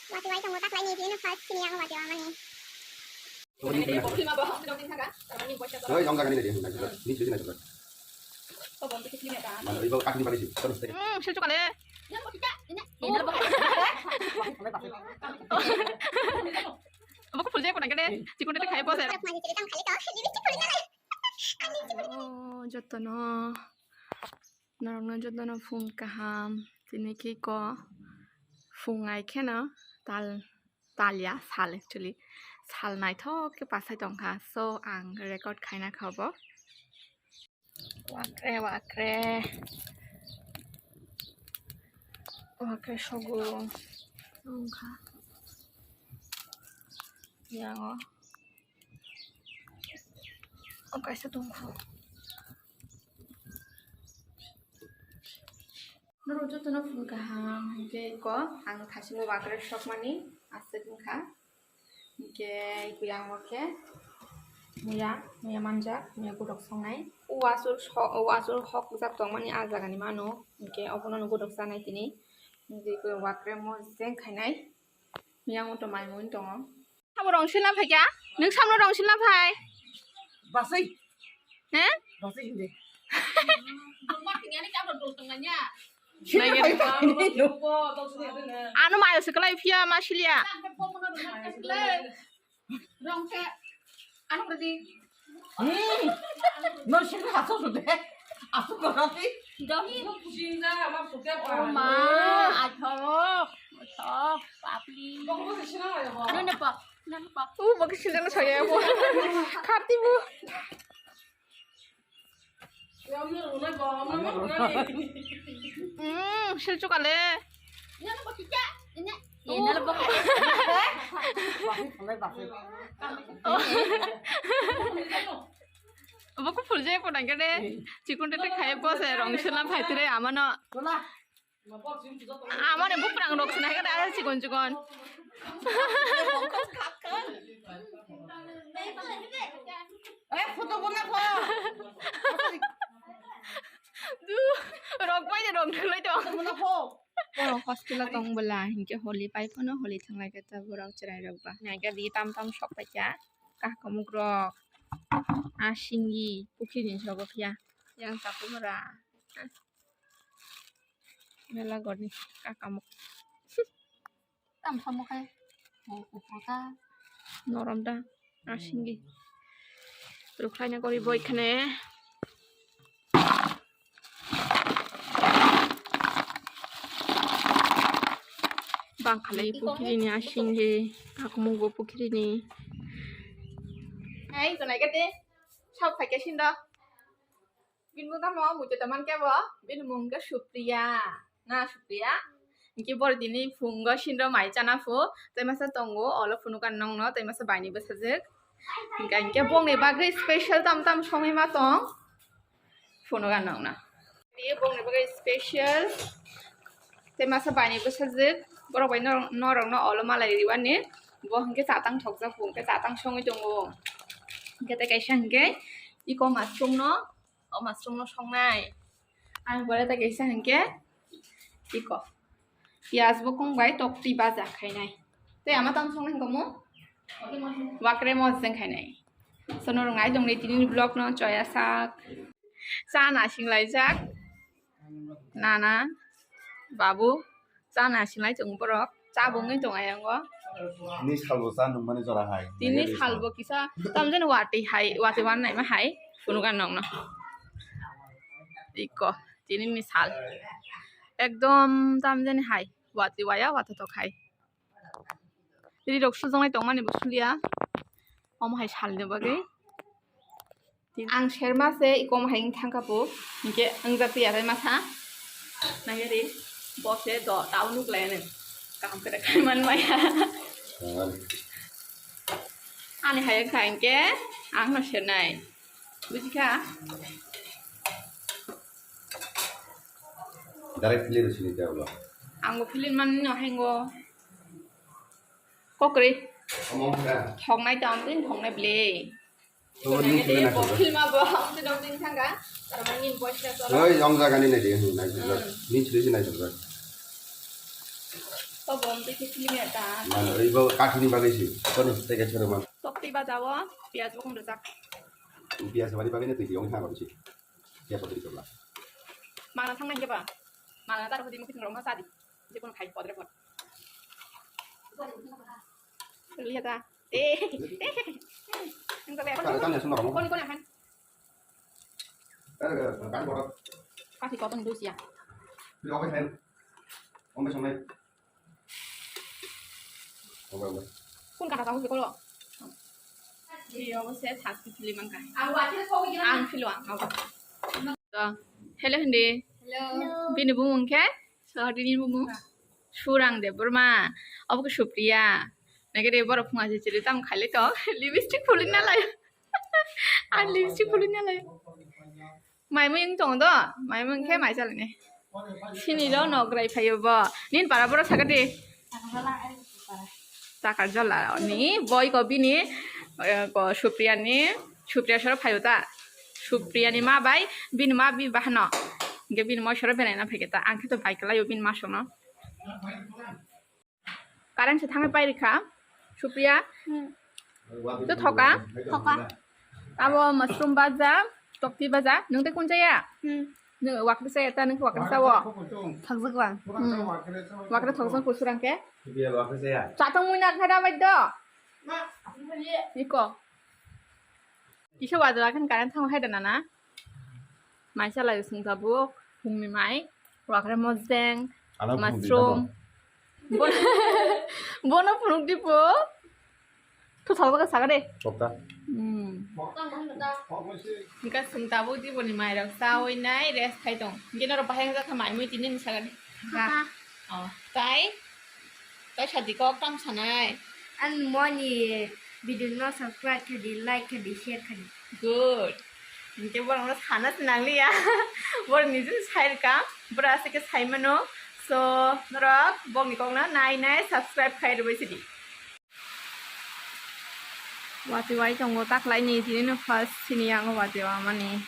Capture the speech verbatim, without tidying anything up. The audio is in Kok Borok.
Watwi wai tongo, taklai ni bini first sini ang watwi wamani. Oi, wng jaga ni nai di, nai di, nai di, nai di. Mano, ibo akni bari si, terus tadi. Hmm, sil chukale. Obo ko phulje ko nangkhe de, chikon de khai pose. Oh, jotono. Norokno jotono phung kaham, tini khe ko phung ai kheno tal, tal ya, sal actually, sal naithok khe pasai tongkha, so ang record khaina kha bo. Wakre, wakre, wakre sogo wngkha yango. O kaisa tongkha. Norok jotono phung kaham, hwnkhe ko ang thasingo wakre sokmani aswk wngkha. Hwnkhe yang o khe muya, muya manjak, muya gurok songnai. O aswk so-, o aswk hokjak tongmani a jagani mano. Hwnkhe obono gurok chanai tini. Hwnkhe ko wakre mojeng khainai. Yang o to mai mui tongo. Abo rong silna phaikha? Nwng samno rong silna phai? Basai. He? Basai hindi. Nai gani. Ano mayo se kalai phiya ma siliya. Rong se. Ano berarti. Hmm. No sini aso sudah. Aso berarti. Dohi. Oh ma, athoro. Athoro, papli. Nune pa, nune pa. Uh, bagi sini na saya bu. Khati bu. Hmm, sil chukale. Obo ko phulje ko nangkhe de. Chikon tete khai pose rong silna phai tere amano. Amone buprang rok sinai khe da chikon chikon. Eh, photo bona pho. Du, rok bai de rong thulai to. Photo bona pho. Oro hostel o tong bwla hinkhe holi pai phano holi thanglai khe ta borok chwrai rok ba. Naikhe di tam tam sok pai kha. Kakamuk rok. A singgi pukhiri ni sogo phiya. Yang tapu mora. Mela gorni kakamuk. Tam samo khai. Mo kupro ta. Norom da. Asinggi. Rukhlaina gori bo ikhane. Bangkhalai pukhiri ni asinggi. Kakamuk bo pukhiri ni. Hai, tonai kate. Sab phaikhe sindo. Bini mung tamo mui tongmani kebo, bini mung khe Supriya. Na Supriya? Hinkhe boro tini phungo sindro mai chana phu, tei masa tongo, olo phunukha nongno, tei masa baini bwsajwk. Hinkhe, hinkhe bongni bagwi special tam tam songwi ma tong, phunukha nongno. Tei bongni bagwi special, tei masa baini bwsajwk, borok bai norok, norokno olo malai riwani, bo hinkhe chatang thokjak phu, hinkhe chatang songwi tongo. Hinkhe tei kaisa hinkhe iko mushroom no, o mushroom no songnai. Ang pore ta kaisa hinkhe iko. Piyaj bokong bai toktwi baja khainai. Tei ama tang songnai hinkhe mo? Wakre mojeng khainai. Sono rwngai tongni tini vlog no choya sak. Cha nasinglai jak. Nana, babu. Chana sinai tongo borok, cha bo wngwi tongo ayang o. Tini salbo cha nungmani jora hai. Tini salbo kisa tamjani watwi hai, watwi wan naima hai, phunukha nongno. Iko, tini misal. Ekdom tamjani hai, watwi waya, wathotok hai. Ri rok sujaknai tongmani bo suliya. Omo hai salni bagwi. Ang serma se ikom hai wng thangkha po, hinkhe wngjakya tei masa. Nangya ri, bo se do, tao nuk laya nang. Kaham khe khai man maya. Ani hai wngkha hinkhe ang no sernai. Bujikha? Direct clear sini tei ulo. Ang bo film man no hengo. Kokri. Omo wngkha. Thoknai tao tin thoknai ble. Oi, wng jagani nai di, hmm, nai di. Hmm. Ni chwli se nai di. Tobong tei khe chini ta. Mano, oi bo kathini bagwi si. Kono tei kaisa rwma. Tokti bajao, piyaj bokong rwjak. Piyaj bari bagwi no twi tiyong ha bisi. Piyaj twi tobla. Mana thang nang ba? Mana tar hodi mukit ngorong ma sadi. Je kono khai podre pod. Lihat ta. Eh. Engko be. Kare tanya sumaro. Kono kono han. Kare kare kare kare. Kasi kotong dos ya. Bili oke sen. Ombe sonai. Kun kata kamu sikolo. Iyo, saya sakti film angka. Ang film ang. Hello, hindi. Hello. Bini bumung khe? Sohor bini bumung? Surang Debbarma. Obo khe Supriya. Nake de borok phunga se chiri tam khaile to. Lipstick phulin na lai. Ang lipstick phulin na lai. Mai mui wng tongo do, mai mui wng khe mai chalani. Sini do nok rai phaio bo. Nin para borok saka di. Takar jola ni boi ko bini, eh, ko Supriya ni, Supriya soro phaio ta. Supriya ni ma bai bini ma bi bahano. Ge bini moi soro benai na phaiketa. Ang khe to bai kalai bini ma sono. Current se thangwi pai rikha, Supriya. Hmm. To thoka? Thoka. Abo mushroom baja, tokti baja. Nung tei kun chaya? Hmm. Nung wakri chaya ta, nung wakri chawo? Thokjak bang. Hmm. Wakri thokjak kusurang ke? Chatong mui na khada bai do. Iko. Kisa wajo akan current thang hai da nana. Maisa lai sung tabuk, phungni mai, wakre mojeng, mushroom. Bono phunuk dipo. Thu thok thok saga de. Thokta. Hmm. Hingke sung tabuk dipo ni mai rok sawi nai rest khai tong. Hingke norok bahai wngkha mai mui tini ni saga de. Oh, tai. Tai sadi kok tam sanai. Ang moni video no subscribe khadi, like khadi, share khadi. Good. Hingke borok no sana se nangliya. Borok ni jin sai rwkha. Borok aswk khe sai mano. So, norok bokni kok no nai nai subscribe khai rwbai sidi. Watwi wai tongo taklai ni tini no first sini yango watwi wamani.